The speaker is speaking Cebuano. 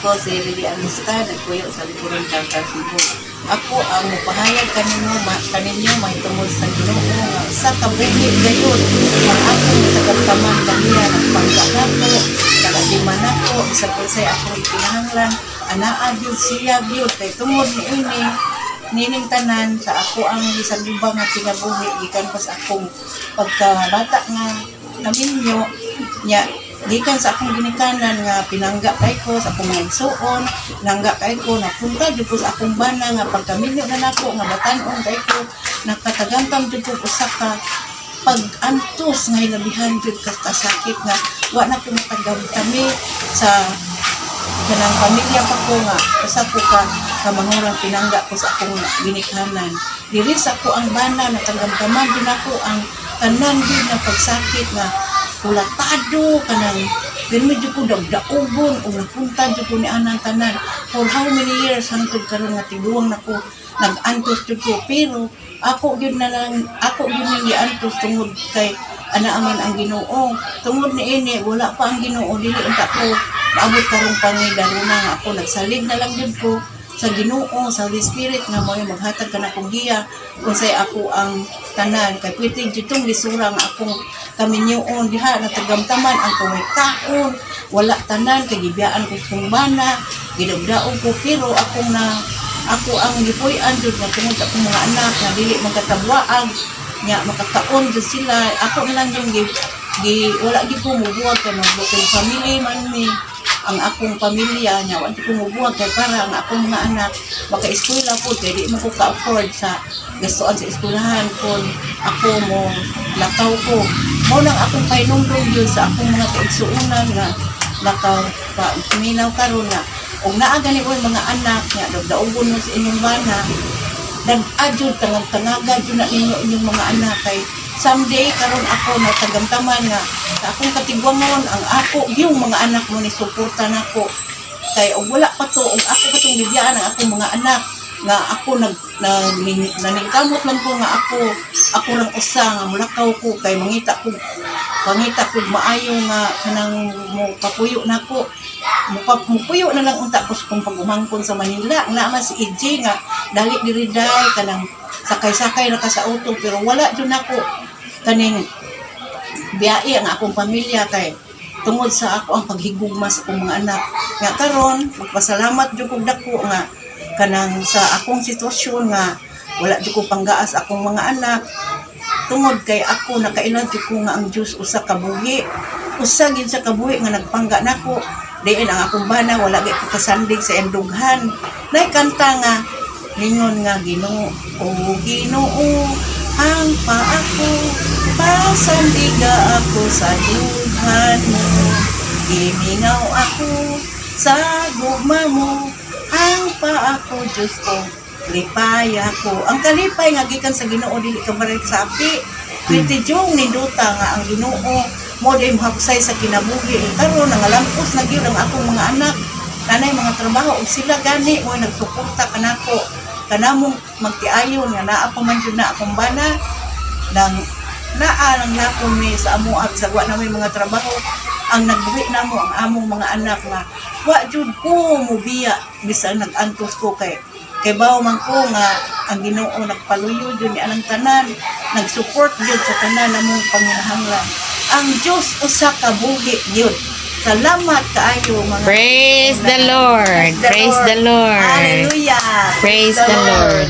Ako si Lily Amistad, nagpuyo sa Liburan, Carcar, Cebu. Ako ang mupahayag kanino ma, kaninyo mahitungod sa Ginoo nga usa ka buhi gayud ang akong natagamtaman kaniya. Nagpangga nako, nagadiman nako, bisan unsay akong ikinahanglan, anaa gyud siya gyud. Kay tungod niini nining tanan sa ako ang bisan uba nga kinabuhi, gikan pa sa akong pagkabata nga naminyo nya, gikan sa akong ginikanan nga pinangga kay ko sa akong mga igsuon, nangga kay ko, napunta jud ko sa akong bana nga pagkaminyo na nako nga batan-on kay ko, nakatagamtam jud ko usa ka pag-antos nga hilabihan jud ka kasakit nga wa na ko matagamtami sa kanang pamilya pa ko nga usa ko ka kamangurang pinangga ko sa akong ginikanan. Diri sa ako ang bana, natagamtaman jud nako ang tanan jud nga pagsakit nga kulatado, kanang pero medyo ko dagdaugon ug napunta jud ko ni anang tanan for how many years hangtod karon nga tiguang nako, nag-antos jud ko. Pero ako gyud na lang, ako gyud ning giantos tungod kay ana man ang Ginoo. Tungod niini, wala pa ang Ginoo, dili unta ko maabot karong pangidaruna nga ako nagsalig na lang jud ko sa Ginoo, sa Holy Spirit nga mo maghatag kanakong giya unsay ako ang tanan, kay pwede jud tong lisura nga akong kaminyoon diha. Natagamtaman ang kaway kaon, wala tanan, kay gibiyaan ko kong bana, gidugdaog ko. Pero akong na ako ang gipuy-an jud nga tungod sa akong mga anak nga dili magkatabwaag nya makakaon jud sila. Ako na lang yung gi wala gyud ko mubuwag kay mag-broken family man mi ang akong pamilya nya. Wa ko mubuwag kay para ang akong mga anak maka-eskwela po, kay di mo ko ka-afford sa gastuan sa eskwelahan kung ako mo lakaw ko. Mo nang akong pahinumdum yun sa akong mga kaigsuonan nga naka pa, minaw karon nga og naa gani mo mga anak nga dagdaugon mo sa inyong bana, nag-adyo tangag-tangaga jud na ninyo inyong mga anak, kay someday karon ako natagamtaman nga sa akong katigwangon ang ako yung mga anak mo ni suporta nako. Kay og wala pa to, og ako pa tong bibiyaan ang akong mga anak nga ako nag, nag naningkamot lang ko nga ako ako rang usa nga mulakaw ko kay mangita ko maayo nga kanang mo papuyo nako, mupuyo na lang unta ko sa kong pag-umangkon sa Manila. Naa man si EJ nga dali diri day, kanang sakay-sakay ra ka sa auto, pero wala jud nako kaning biyae ang akong pamilya kay tungod sa ako ang paghigugma sa akong mga anak. Nga karon magpasalamat jud kog dako nga kanang sa akong sitwasyon nga wala jud ko panggaas akong mga anak, tungod kay ako nakaila jud ko nga ang Dios usa ka buhi, usa gid sa kabuhi nga nagpangga nako. Diin ang akong bana, wala gyud ko kasandig sa iyang dughan. Nay kanta nga ningon nga, "Ginoo, o Ginoo, ang pa ako, pasandiga ako sa dughan mo. Gimingaw ako sa gugma mo, ang pa ako, Diyos ko, lipaya ko." Ang kalipay nga gikan sa Ginoo dili ka balik sa api. Pwede yung ninduta nga ang Ginoo mo di mohaksay sa kinabuhi. Karon nangalampos na gyud ang akong mga anak, nanay mga trabaho ug sila gani mo nagsuporta kanako, kanamong magtiayon nga naa pa man jud na akong bana nang naa lang nako mi sa amo at sa wa na may mga trabaho. Ang nagbuhi namo ang among mga anak nga wa jud ko mubiya bisan nag-antos ko, kay bawo man ko nga ang Ginoo nagpaluyo jud ni anang tanan, nag-support jud sa tanan namong panginahanglan. Ang Dios usa ka buhi gyud. Salamat kaayo, mga Praise the Lord. Praise the Lord. Hallelujah. Praise the Lord.